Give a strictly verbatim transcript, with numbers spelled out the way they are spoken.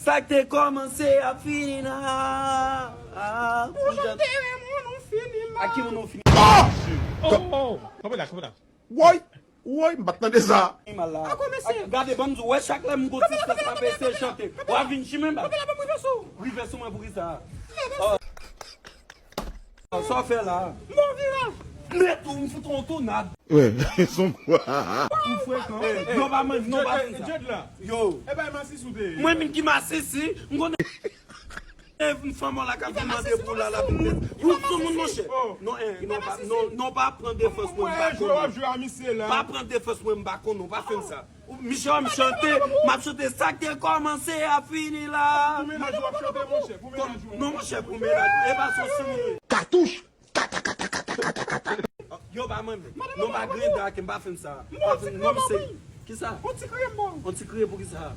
Sa k te kòmanse ap fini la. Ah, ou jan te renmen nou fini mal. A ki moun nou fini? Oh! Kanpe la, kanpe la. Woy! Woy, m pa t tande sa. Fini mal la. Gade, ban m di w, wè chak lè m gon ti strès m ap eseye chante. W a vin chimen ba. Rive sou mwen pou ki sa? Sa w fè la? Bon viraj. Mèt ou, m fout ou yon tonad. Wi, son. Ou frekan. Non, pa mwen, non, pa fè sa. Yo. Mwen menm ki masisi, m konnen. E m fanm la ka vin mande pou la la vin. Ou sou moun monchè. Non, eh, non, pa, non, non, pa pran defans mwen, m pa konnen. Pa pran defans mwen, m pa konnen, pa fè m sa. Michel, m chante, m ap chante sa k te kòmanse ap fini la. Pou mennaj ou ap chante, monchè, pou mennaj ou. Non, monchè, pou mennaj. E pa sou sou. Katouch! Yo, pa mwen menm. Non, pa grenda ke m pa fè m sa. Non, m se. Kisa? On ti kriye pou kisa?